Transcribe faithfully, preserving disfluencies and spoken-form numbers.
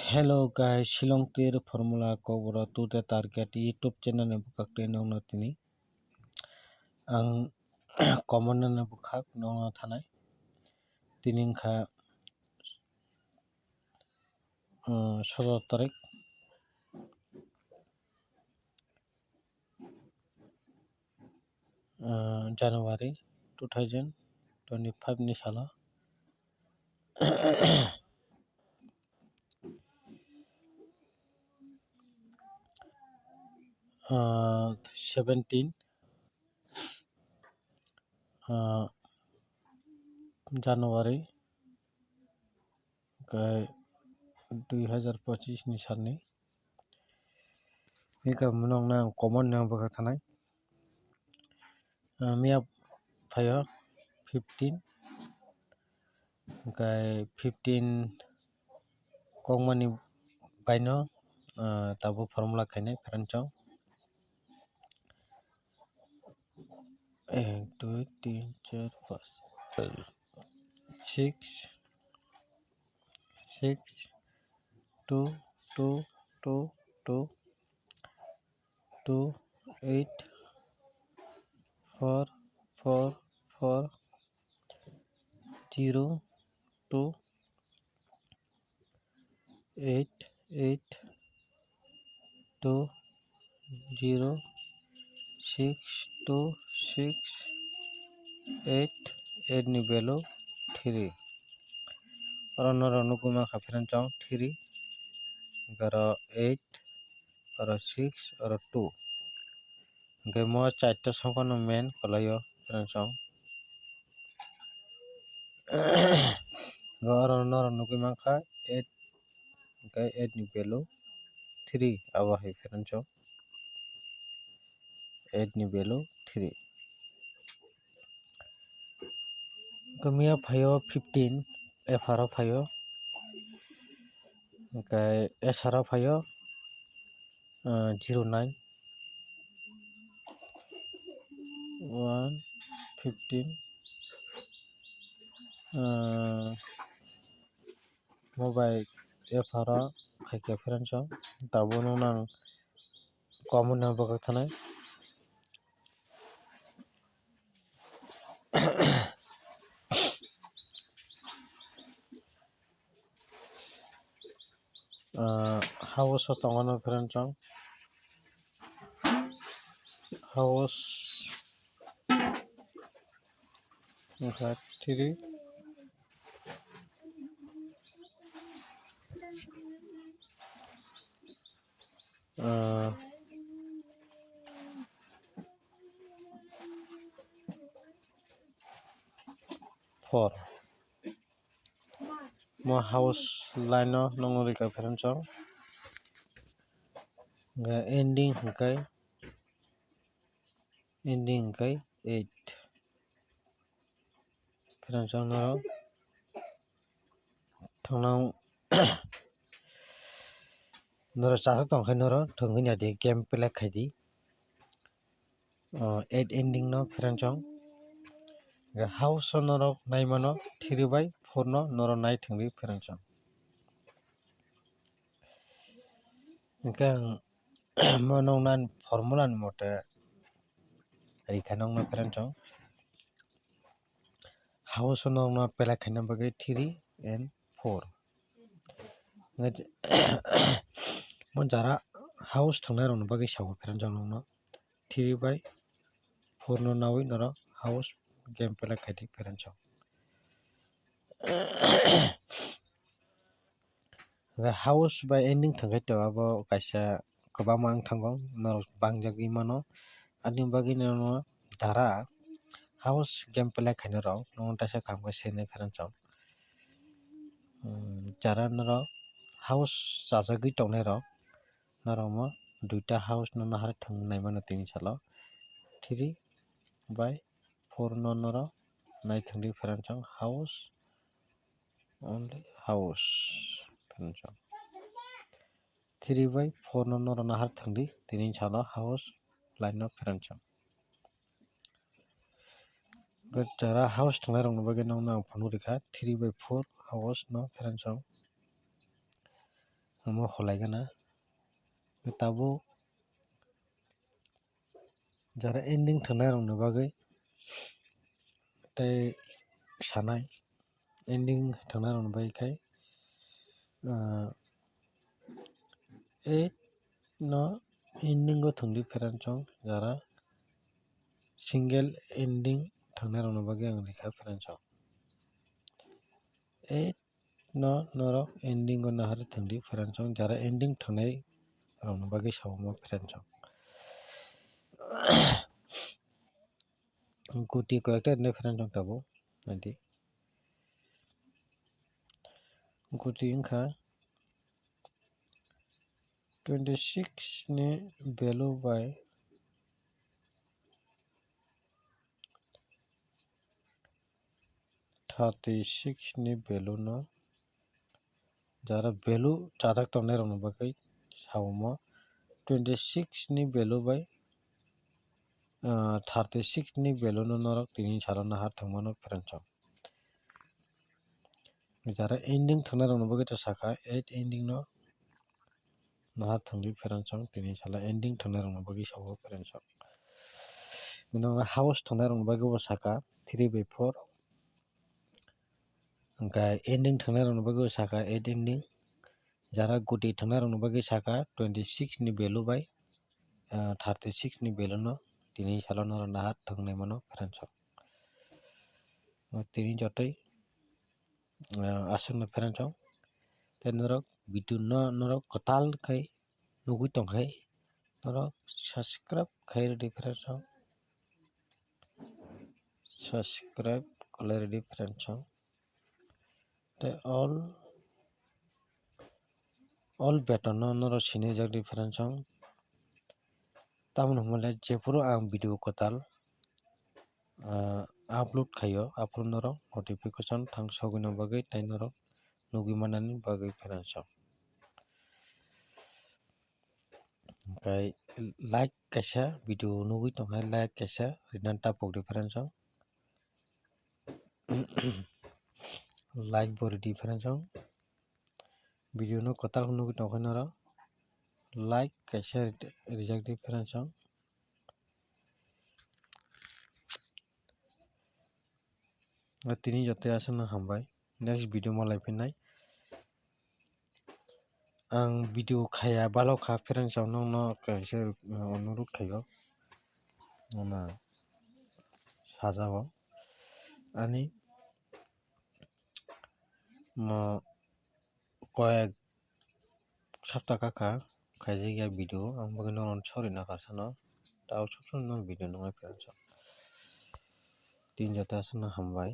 Hello guys, Shillong Tir Formula Kokborok to the Target YouTube channel ni bwkhak twi nokno tini ang comment ni bwkhak nokno thanai. Tini wngkha, uh, sotoro tarik, uh, January two thousand twenty-five ni salo. Ah, seventeen, ah, January, hwnkhe dui hazar pochis ni salni. Eka mwnang nang comment nang bwkha thanai. Ah, miya phaio fifteen, hwnkhe fifteen kokmani baino, ah, tabuk formula khainai pherang chong. Ek, dui, tin, char, panch, six, six, two, two, two, two, two, eight, four, four, four, zero, two, eight, eight, two, zero, six, two, six, eight, eight ni value three. Oro norok nugwi mankha pherang chong three, oro eight, oro six, oro two. Hwnkhe mo charta songkhorno main kwlaio pherang chong. Oro norok nugwi mankha eight, hwnkhe eight ni value three, abo hai pherang chong eight ni value three. Hwnkhe miya phaio fifteen, F R o phaio, hwnkhe S R o phaio, ah, zero nine, one, fifteen, ah, mobile F R o khaikhe pherang chong, tabuk nang comment no bwkhak thanai. Ah, house o tongo no pherang chong. House wngkha three. Ah, four. Mo house line no nung rika pherang chong. Hwnkhe ending hwnkhe, ending hwnkhe eight. Pherang chong norok thangna norok chasuk tongkhe norok thwngwi naidi, game play khaidi. O, eight ending no pherang chong. House o norok nai mano three by four no norok nai thwngwi pherang chong. Hwnkhe ang mo nokna formula ni mote rikha nokno pherang chong. House o nokno play khaina bagwi three and four. Mo jara house thwngnai rokni bagwi sao pherang chong nokno. Three by four no nawi norok house game play khaidi pherang chong. House by ending thangkhe to abo kaisa kwbangma wng thango, norok bangjagwi mano. Ani bagwi no dara house game play khainai rok no teisa kaham khe sini pherang chong. Hmm, jara norok house chajagwi tongnai rok, norok mo duita house no nahar thwng nai mano tini salo. Three by four no norok nai thwngdi pherang chong house, only house pherang chong. Three by four no norok nahar thwngdi tini salo house line no pherang chong. Jara house thwngnai rokni bagwi nokno ang phunuk rikha three by four house no pherang chong. omo khwlaigana. Tabuk jara ending thwngnairokni bagwi tei sanai ending thwngnairokni bagwi khai, ah, eight no ending o thwngdi friendsong, jara single ending thwngnairokni bagwi ang rikha friendsong. Eight no norok ending o nahar thwngdi friendsong, jara ending thwngnai rokni bagwi sao omo friendsong. Guti koyekta rwnai friendsong tabuk naidi. Guti wngkha twenty six ni value bai thirty six ni value no, jara value chajak tongnai rokni bagwi sao omo twenty six ni value bai, ah, thirty six ni value no norok tini salo nahar thwngmano friendsong. Jara ending thwngnairokni bagwi ta sakha eight ending no nahar thwngdi friendsong, tini salo ending thwngnairokni bagwi sao friendsong. Bini ulo house thwngnairokni bagwi bo sakha three by four. Hwnkhe ending thwngnairokni bagwi sakha eight ending. Jara guti thwngnairokni bagwi sakha twenty six ni value bai, ah, thirty six ni value no tini salo norok nahar thwngnai mano friendsong. Tini jotoi, ah, aswkno friendsong. Tei norok video no norok kwtal khai nugwi tongkhai norok subscribe khai rwdi friendsong. Subscribe khlai rwdi friendsong. Tei all, all button no norok sinijak di friendsong. Tamoni hwnmale jephuru ang video kwtal, ah, upload khaio, aphuru norok notification thang sogwino bagwi tei norok nugwi manani bagwi friendsong. Hwnkhe like kaisa video nugwi tongkha, like kaisa rina tapok di friendsong. Like bo ridi friendsong. Video no kwtal nugwi tongkha norok like kaisa rijak di friendsong. Tini jotoi aswkno hambai. Next video malai phinnai. Ang video khaya balok kha, friendsong nokno kaisa, uh, onurut khaio. Nana sajao. Ani mo koyek sapta kaka khaijak ya video, ang bagwi norok sorry nakarsa no. Tao sob somoi norok video nungai phiya sa. Tini jotoi aswkno hambai.